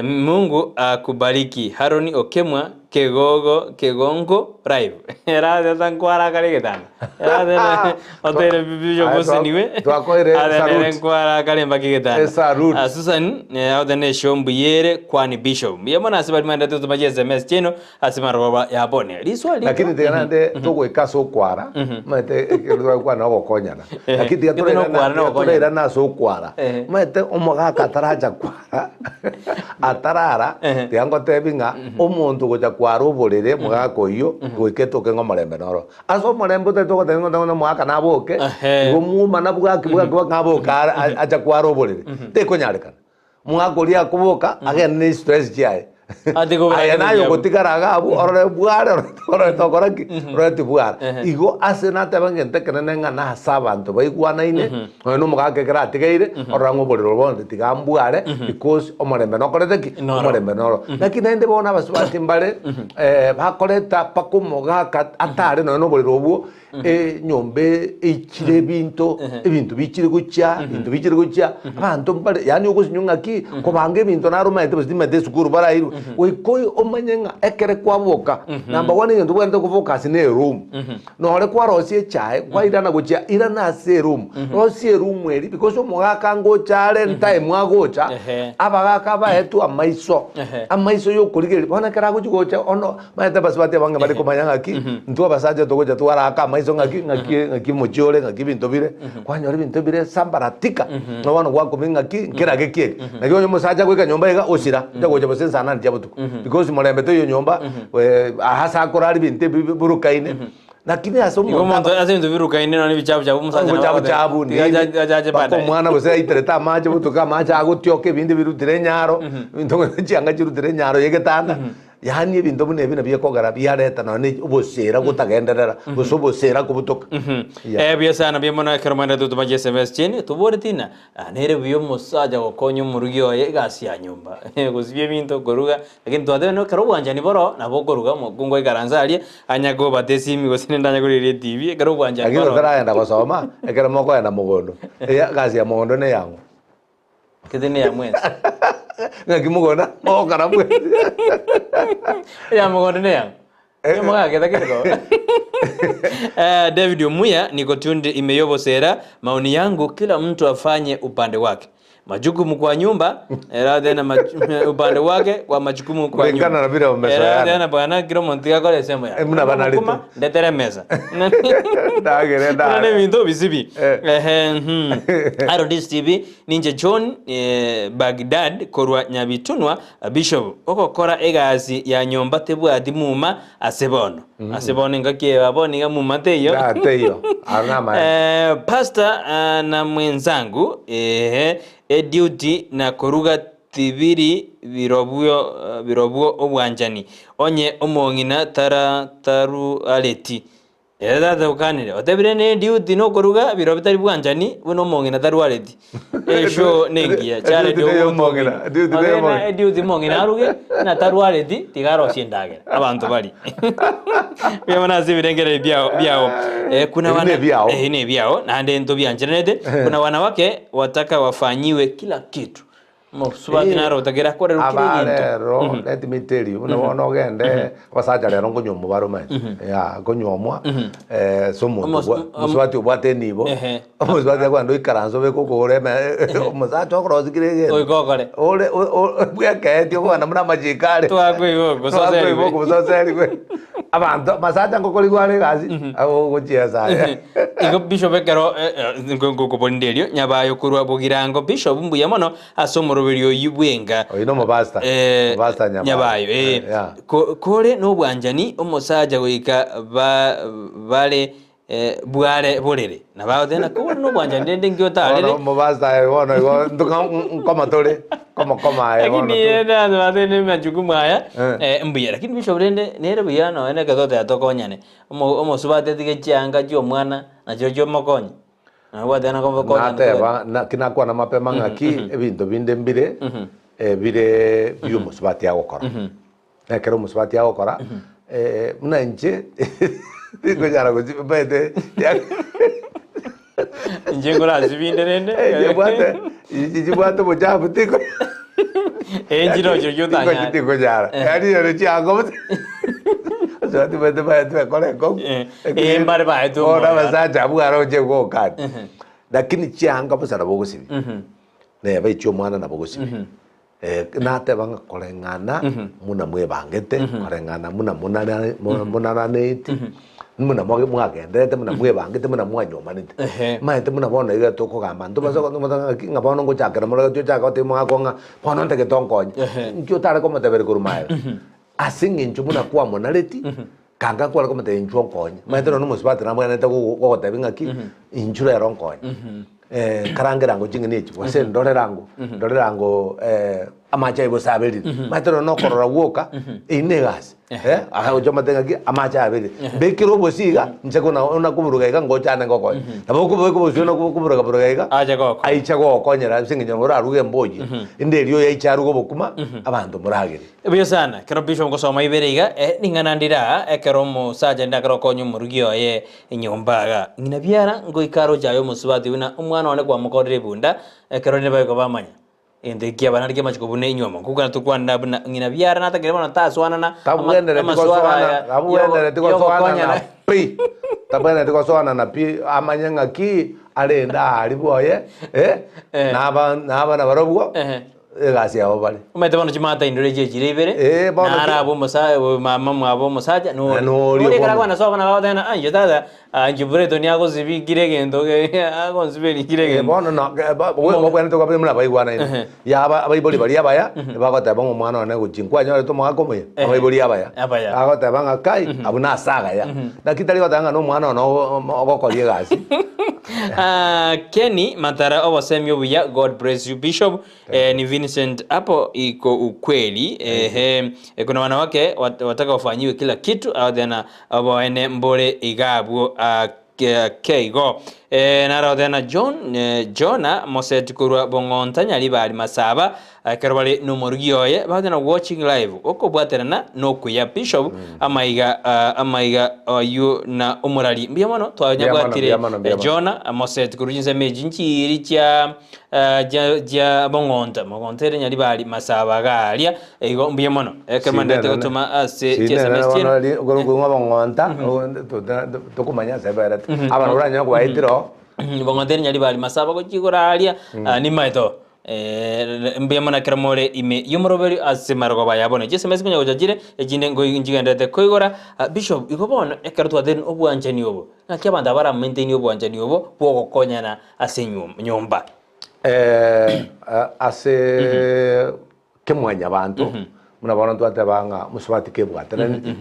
Mungu akubariki Haroni Okemwa Kegogo Kegongo live Erateta nkwarakare egetanda Erateta otere bishop Aye, twa- oseniwe twakoire Atenere salute. nkwarakare mpaka egetanda Esalute. Ah, Susan otene eshow mbuyere kwani bishop mbuya mono ase baria maendete gotoma chi sms chiaino ase marogoba ya bone Riswali Lakini tiga naende togoika ase okwara, omanyete ekero twagokwana ogokonyana. Lakini tiga Gete nokwara torairana na tiga ogokonyana. torairana ase okwara. Ehe. Omanyete omogaka ataracha kwara, atarara, Ehe. tiga ngotebi ng'a omonto ogocha kwara oborere omogaka oyio, goika etoke ng'a omorembe noro. Ase omorembe otari togotebi ng'a ng'a omogaka naboke, Ehe. igo mwomana bwaki bwaki bwaki ng'a aboke are acha kwara oborere. Tekonyarekana. Omogaka oria akoboka agende ne stress chiaye. Ati kobera Aye naye ebiabu. ogotigara iga abwo orore bware orore tokora ki orore tibwara. Ehe. Igo ase nateba ng'a egento ekenene ng'a nase abanto baigwanaine nonya na omogaka ekero atigaire orora ng'a oborero obo bono tiga mbware because omorembe nokorete ki? Noro. Omorembe noro. Lakini naende bono abasubati mbare bakoreta mpaka omogaka atare nonya na oborero obwo Enyomba eichire ebinto, ebinto bichire gochia, ebinto bichire gochia, abanto mbare yaani ogosinywa ng'aki, kobanga ebinto naro omanyete gose timanyete esukuru barairwe, goika oyo omanye ng'a ekere kwaboka, number one egento obwenerete gofocus na eroom, nore kwarosia echae, kwairana gochia irana ase eroom, rosia eroom eria because omogaka ngocha are time agocha, Ehe. abagaka abaetwe amaiso, Ehe. amaiso ya okorigereria, bono ekero agochi gocha ono. Omanyete abasubati abange bare komanya ng'aki, intwe abasacha togocha twaraka amaiso ng'aki, ng'aki ng'aki omochie ore, ng'aki ebinto bire, kwanyora ebinto bire sambaratika, na bono gwakumia ng'aki, nkerage ki eke. Naki onye omosacha agoika nyomba iga, osira, ocha gocha gose nsa nane chia botuko. Because morembe toiyo nyomba, ase akorara ebinto ebi biburukaine, lakini ase Igo omonto omonto ase ebinto birukaine nonya ebichabu chabu omosacha nabo obochabu agote- chabu tiga nini, acha- achache mpaka baadaye. omwana gose aiterete amache botuko amache agotioka ebinde birutire enyaro, ebinto buna chianga chirutire enyaro ya egetanda, yaani ebinto buna ebi nabio ekogera biareta nonya na obosera gotagenderera gose obosera kobutoka. Yeah. Eh, buya sana buya mono ekero mwenderete gotoma chi sms chiaino toboreti ng'a ah, nere buya omosacha gokonya omorugi oye egasi ya nyomba gosibia ebinto koruga Lakini twateba no ekero obwanchani boro nabo okoruga omokungu aikaranse aria anya kobata esimi gose nende anya korigereria etibi ekero obwanchani Lakini boro. otaragenda gosoma, ekero mokoenda mogondo, eya egasi ya mogondo neyang'o? Gete neya mwensi. Ng'aki mogondo mogokora mwensi. Eya mogondo neyang'o? Eya mogaketa kere ko. Eh, David Omuya niko tuned ime yobosera maoni yangu kila mtu afanye upande wake majukumu kwa nyumba era tena maju- upande wake kwa majukumu kwa Kulingana nyumba na vile wamezoeana. Era tena bwana kila omonto tiga akore esemo yaye Eh, buna banarete. Omokuma, ndetere emesa Ndagere, Buna ndagere. nebinto bisibi Eh. Ehe, mhm. Aro TV ninche John Bagdad korwa Nyabitunwa Bishop ogokora egasi ya nyomba tebwati muma ase bono. Ase bono engaki eye ya bono iga muma teiyo. Ah, teiyo. Aro namaene. Eh, pastor ah, na mwenzangu ehe eduty na koruga tibiri birobwo birobwo obwanchani onye omong'ina tara taruareti Ere tata okanire, otebire ne duty nokoruga biro bitari bwanchani buna omong'ina tarwareti. Eshow nengiya Jared Eduty neye omong'ina, eduty neye omong'ina. Eduty omong'ina aruge na tarwareti tiga arosie endagera abanto bari. Mbuya mono ase ebirengererio biao biao. Eh, kuna Ebi wana nebiao. eh, nebiao naende ntobiancheranete kuna wanawake wataka wafanyiwe kila kitu. Omosubati naro otagere akorerwe kera Aba egento. rero, let me tell you, buna bono ogende, abasacha rero nkonyuomwa bare omanyete, yeah, nkonyuomwa ase omonto Omos- obwa- om- omosubati obwate enibo, Ehe. omosubati akogenda oikaranse obeke okogoro eme omosacha okorosia kera egento. Goika okore. Ore o- o- bwekeetie okogenda buna amachiko are. Twakoigwa ogososerigwe. Twakoigwa ogososerigwe. Abanto, amasacha ngokorigwa are egasi, agogochiesa aye. Igo Bishop ekero ngokoborinda erio nyabayo korwa Bogirango Bishop mbuya mono ase omoroberi oyio bwenga Oyio nomopastor, Eh, omopastor Nyabayo. Nyabayo eh. Eh, yeah. Ko- kore nobwanchani omosacha goika ba, bare eh, bware borere nabagoteba ng'a kore nobwanchani rende nki otarere Bono omopastor aye bono igo ntoka nkoma tore, nkomokoma aye bono Lakini tu. rende abanto batebire majukumu aya Eh. eh, mbuya lakini Bishop rende nere buya nonya na ekero toteba tokonyane Omo omosubati atige chianga chi'omwana, na chirochio omokonye. Nabwate na komokonya Nateba, naki nakwana mapema ng'aki ebinto binde mbire bire bi'omosubati agokora. Na ekero omosubati agokora, buna inche tingonyara gochi omanyete Inche nkorasibinde rende. Inche mbwate inche mbwate obochafu tiko. Eh, nchirochio chio otanyare. Tikonyara. Yaani ere chianga bosa. Abasubati baito baetwe ekora ekong'u. Eh, eh, mbare baetwe Bono omoyo. abasacha abwo aroche gokani. Lakini chianga bosa nabo ogosibia. Neba echia omwana nabo ogosibia. Eh, nateba ng'a koreng'ana muna mwebangete, koreng'ana muna munara munaraneti, muna mwage mwagenderete muna mwebangete muna mwanyomanete. Ehe. Maete muna bono iga tokogamba ntobasa ng'aki ng'a bono ngochakera more tochake gotebia omogaka oo ng'a bono ntagete onkonye. Ehe. Nki otare komoteberia korwa maega? Ase eng'encho buna kwamonareti, kanga kware komotebia inchuo onkonye. Maete nonye omosubati nabwenerete gogo gogotebia ng'aki, inchuo rero onkonye. Nkarangera ango ching'eni echi, gose ndorere ango, ndorere ango amache aye gose aberire. Maete nonye nokorora gwoka, eyio na egasi, akagocha omotebia ng'aki amache aberire. Mbekere obosie iga, inche kona ona koburuga iga ngocha ande ngokonye. Nabo okobeka obosie ona koburuga buruga iga, Ache gokonya. aiche gogokonyera ase eng'encho nabo oraruge emboyia, ende erio oyo aiche aruge obokima, abanto moragere. Buya sana, ekero Bishop ngosoma ibere iga, eh, ning'ana ndire aa, ekero omosacha rinde akare gokonya omorugi oye enyomba iga, ng'ina biara ngoika aroche aye omosubati buna omwana one kwamokorire ebunda, ekero rinde baika bamanya egento eki kiaba naende kiamachiko buna enywomo. Nkokwana tokwanera buna ng'ina biara natakire bono tasoanana ama Tabwenereti amaswara gosoana, aya tabwenereti gosoana na yogokonyana. pi, tabwenereti gosoana na pi, amanye ng'aki arende aria bwoye, eh, Eh. naba naba nabarobwo. Ehe. egasi yabo bare. Omanyete bono chimata indore echi echire ibere, Eh, bono naro chi- abwo omosa mama mwabo omosacha nori. Na nori Nori ekero obomo. akwana sobo nabo agoteba ng'a ah inche tata, ah inche Breton agosibikire egento ge agonsiberi kire Eh, egento. bono no ke- ba- bo- bobwenerete koba buna baigwanaine. Ehe. Yaba abaibori baria abaya, ebagoteba ng'a omwana one gochia nkwanyorete omogaka omuya, Ehe. abaibori abaya. Abaya. Bagoteba ng'a kai, abwo nase agaya. Naki tari goteba ng'a na omwana one ogo- omo- ogokoria egasi. Ah, Kenny Matara obosemi obuya God bless you Bishop. Eh, ni Vincent hapo iko ukweli ehe eh, kuna wanawake wat, wataka wafanyiwe kila kitu aothena oboene mbore igabwo ah, ke- keigo eh, narothena John eh, Jona Moset korwa Bong'onta Nyaribari Masaba ekero bare nomorugi oye baothena watching live okobwaterana nokuya Bishop amaiga ah, amaiga aywo na omorari mbuya mono twanyabwatire Mbuya mono, mbuya eh, mono. Jona Moset korwa chinsemo echi nchiiri chia chia chia bong'onto bong'onto ere nyaribari masaba iga aria igo mbuya mono ekero mandete gotoma ase chiSMS chiaino. Korwa bong'onta tokomanya ase eberete abana oranyore kobaetire oo. Bong'onto ere nyaribari masaba gochia igoro aria nimaete oo mbuya mono ekero more ime y'omoroberi ase marogoba aya bono chiSMS konya gocha chire echinde nchigendererete koigora Bishop igo bono ekero twateire obwanchani obo naki abanto aba bara maintain obwanchani obo bwogokonyana ase nyomba. Ase kemwanyabanto, buna bono twateba ng'a omosubati kebwateraneti,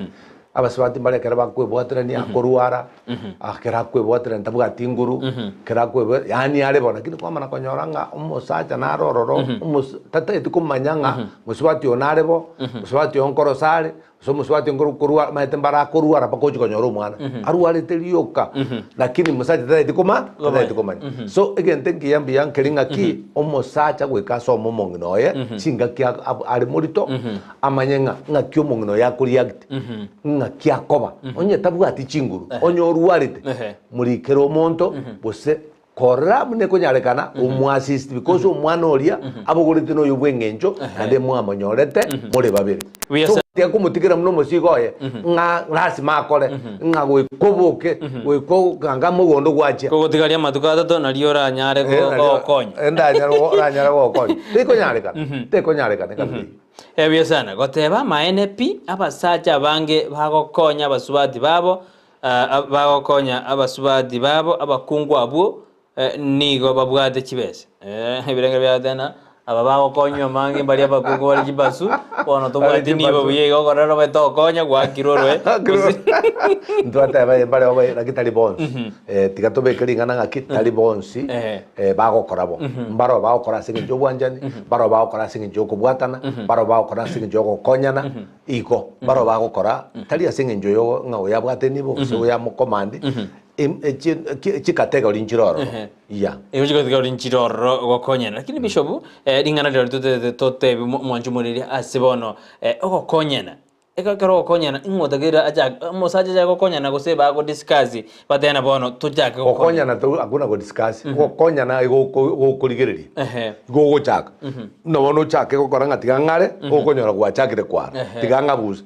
abasubati mbare ekero bakwebwaterania akorwara, ekero akwebwaterania tabwati nguru, ekero akwebwa yaani are bo, lakini kwamana konyora ng'a omosacha nare ororo, omosa tatageti komanya ng'a mosubati oyo nare bo, mosubati oyo nkorosa are, Ase omosubati nkoro korwa maete mbare akorwara mpaka ochi konyora omwana arwarete rioka lakini omosacha tataeti koma tataeti komanya so egento enkiya mbuya nkeri ng'aki omosacha goika asome omong'ina oye chingaki a- a- are morito amanye ng'a ng'aki omong'ina oye akoreact ng'aki akoba onye tabwati chinguru onye orwarete Ehe. morikere omonto gose Korora buna ekonyarekana omoassist because omwana oria abogoreti noyo bw'eng'encho naende mwamonyorete more babere. Buya So sa- tiga komotigera buna omosigo oye ng'a lasima akore ng'a goika oboke goika okanga mogondo gwachia. Kogotigaria amatuko atato nario oranyare Eh, nario- gokonya. eh, ndanyare go- oranyare gokonya. Tekonyarekana tekonyarekana kabisa eyio. Ebuya sana goteba amaene pi abasacha abange bagokonya abasubati babo Bagokonya abasubati babo abakungu abwo nigo babwate chibesa. Ebirenge bia tena aba bagokonywa amange mbaria abakungu bare chibasu bono tobwati nibo buya igo okorora obe tokonya gwakirwe orwe gose Ntwateba mbare obe lakini tari bonsi tiga tobeke ring'ana ng'aki tari bonsi bagokora bo mbaro bagokora ase eng'encho ya obwanchani mbaro bagokora ase eng'encho ya okobwatana mbaro bagokora ase eng'encho ya ogokonyana Igo barabwo bagokora, tari ase engencho yo ng'a oyo abwate nibo gose oyo amokomandi, em- echi ki- chikategori nchire ororo. Ehe. Yeah. Igo chikategori nchire ororo gokonyana. Lakini Bishop, ring'ana rirorio totete totebi omwancho omoriri ase bono, ogokonyana. Ekero ogokonyana, ing'o otakeire achake, omosacha achake gokonyana gose bagodiscuss batebana bono tochake gokonyana. Gokonyana to hakuna godiscuss, gokonyana igo oko gokorigereria, Ehe. igo ogochaka. Buna bono ochake gokora ng'a tiga ng'are, okonyora gwachakire kwara, Ehe. tiga ng'abuse.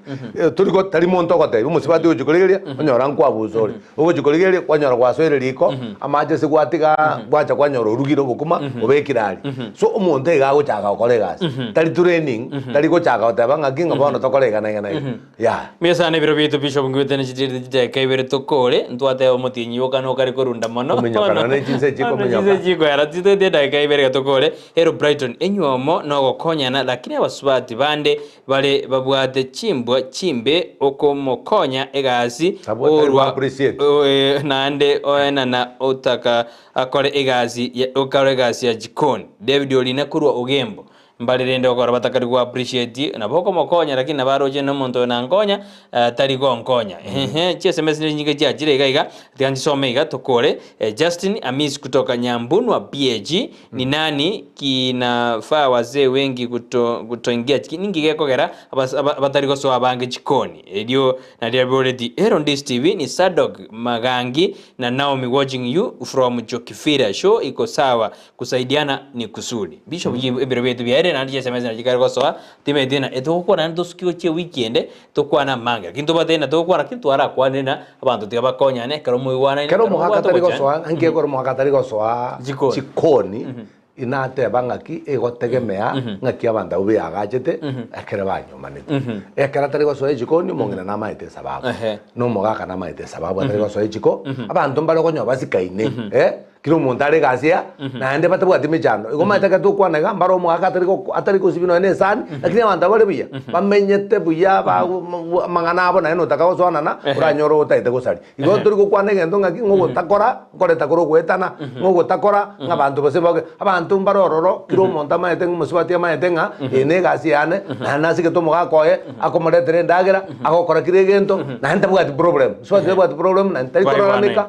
Tori go tari monto ogotebia omosubati ogochia korigereria, onyora nkwabusa ore. Ogochia korigereria, kwanyora gwasoire riko, amache ase gwatiga gwacha kwanyora orugire obokima, obekire aria. So omonto iga agochaka gokora egasi, tari training, tari gochaka goteba ng'aki ng'a bono tokore iga na iga na iga, yaya. Mbuya sana ebiro biaito Bishop ngwete ne chitirete chidakika ibere tokore ntwateba omotienyi oka nokare korunda mono Kominyoka nonya ne chinsa echi Bono kominyoka. chinsa chikoera titoete edakika ibere iga tokore Ero Brighton enywomo nogokonyana lakini abasubati bande Bare babwate chimbwa chimbe okomokonya egasi Abwo tari orwa go-appreciate. naende oenana otaka akore egasi ya okore egasi ya jikoni. David Orina korwa Ogembo. Mbare rende okora batakari go appreciate nabo okomokonya lakini nabo aroche nomonto oyo nankonya tari gonkonya. Ehe chi sms ninyinge chiachire iga iga tiga nchisome iga tokore. Justin Amis kutoka Nyambunwa BAG Ni nani kinafaa wazee wengi kuto, kutoingia chiki ninki gekogera abas, aba, abatari gosoa abange chikoni? Erio nario aboreti Ero Ndisi TV ni Sadok Magangi na Naomi watching you from Jokifira show iko sawa kusaidiana ni kusuri. Bishop mm. Ebiro bietu biaere naende chiSMS nachi chikare gosoa timanyeti ng'a etogokwana naende tosuki gochia ewiki ende tokwane amange lakini tobwate ng'a togokwana lakini twarakwanire na Abanto tiga bakonyane ekero moigwanaine, Kera ekero omogaka mobwate atari ogochia. gosoa, nki ekero omogaka atari gosoa Jikoni. chikoni, inateba ng'aki egotegemea ng'aki abanto abwo beagachete ekero banyomanete. Ekero atari gosoa echikoni, omong'ina namaete esababu, Ehe. na omogaka namaete esababu atari gosoa echiko, abanto mbare okonyora basikaine eh, kera omonto are egasi ya, naende batabwati mechando. Igo omanyete ekero togokwana iga, mbare omogaka atari goko atari gosibia nonya na esani, lakini abanto abwo bare buya, bamenyete buya bago amang'ana abo naende notaka gosoanana, oranyore otagete gosaria. Igo tori gokwana egento ng'aki ng'a ogotakora, nkoreta kore ogoetana, ng'a ogotakora, ng'a abanto gose boke, abanto mbare ororo, kera omonto amaete ng'a omosubati amaete ng'a eye na egasi yane, naende nasigete omogaka oye, akomoretera endagera, agokora kera egento, naende tabwati problem. Mosubati tabwati problem, naende tari kororameka,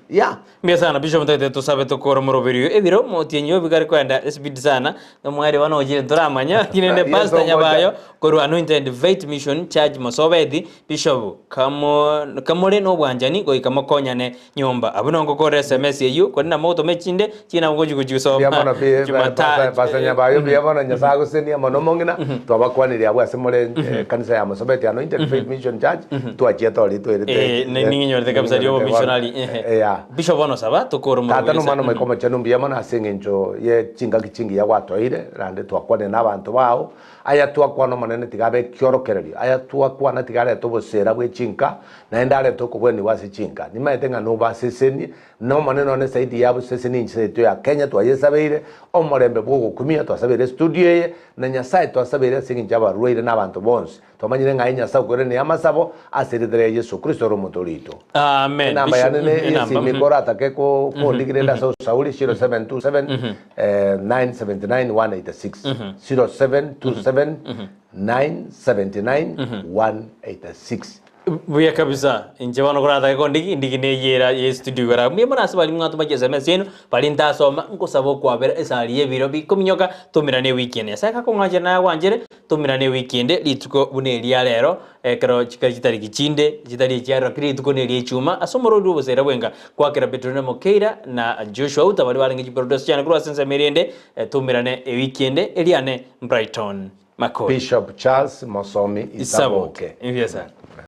yeah. Mbuya sana Bishop ntagete tosabe tokore omoroberio oyo ebiro omotienyi oyo bigare koenda espeed sana nomweri bono ochire ntoramanya lakini rende Yeso Pastor omocha. Nyabayo korwa Anointed Faith Mission Church Mosobeti Bishop kamo kamore nobwanchani goika mokonyane nyomba abwo nongokora SMS eyio korende nabo mogotoma echinde chinde nabo ngochi Mbuya gochisoma mono pi Jumatatu Pastor Nyabayo mbuya mono Nyasaye agosesenie amo nomong'ina twabakwanirie abwo ase more ekanisa ya Mosobeti Anointed Faith Mission Church Twachiete oria twairete Eh, ne- ning'inyorete kabisa riobo missionary ehe. Eya. Bishop bono saba tokore Tata omorweri na Omwana ase- Omoika Omochenu mbuya mono ase eng'encho ye chingaki chingiya gwatoeire, naende twakwanire nabanto bao. Aya twakwana Omonene tiga abe ekiorokererio, aya twakwana tiga arete obosera bwe chinka, naende arete okobwenigwa ase chinka. Nimaete ng'a nobasesenie, na Omonene one zaidi ya abosesenie ense yaito ya Kenya twayesabeire, omorembe bw'ogokumia twasabeire estudio eye, na Nyasae twasabeire ase eng'encho y'abarwaire na abanto bonsi. Twamanyire ng'a aye Nyasae okoirania amasabo ase erieta ria Yeso Kristo ore omonto oria oito. Amen. Enamba Bishop, yane ne enamba, yesimi koratake ko kondigira ende ase osauri 0727 979 186 0727 979 186. Buya kabisa inche bono koratake kondigi ndigi neyera ye studio igoro abwo. Mbuya mono ase baria mwatoma chi sms chiaino baria ntasoma nkosaba okwabera esari y'ebiro bikominyoka tomerane ewiki ene. Nyasae gakong'anchera naye agwanchere Tomerane ewiki ende rituko buna eria rero, ekero chikari chitariki chinde chitari echia rero, lakini rituko neria echuma, ase omorwoti bw'obosaira bwenga, kwakera Petero na Mokeira na Joshua Uta baria barenge chiproducer chiane korwa ase ensemo eria ende, toumerane ewiki ende eriane Brighton Makori. Bishop Charles Mosomi Isaboke. Isaboke. Mbuya sana.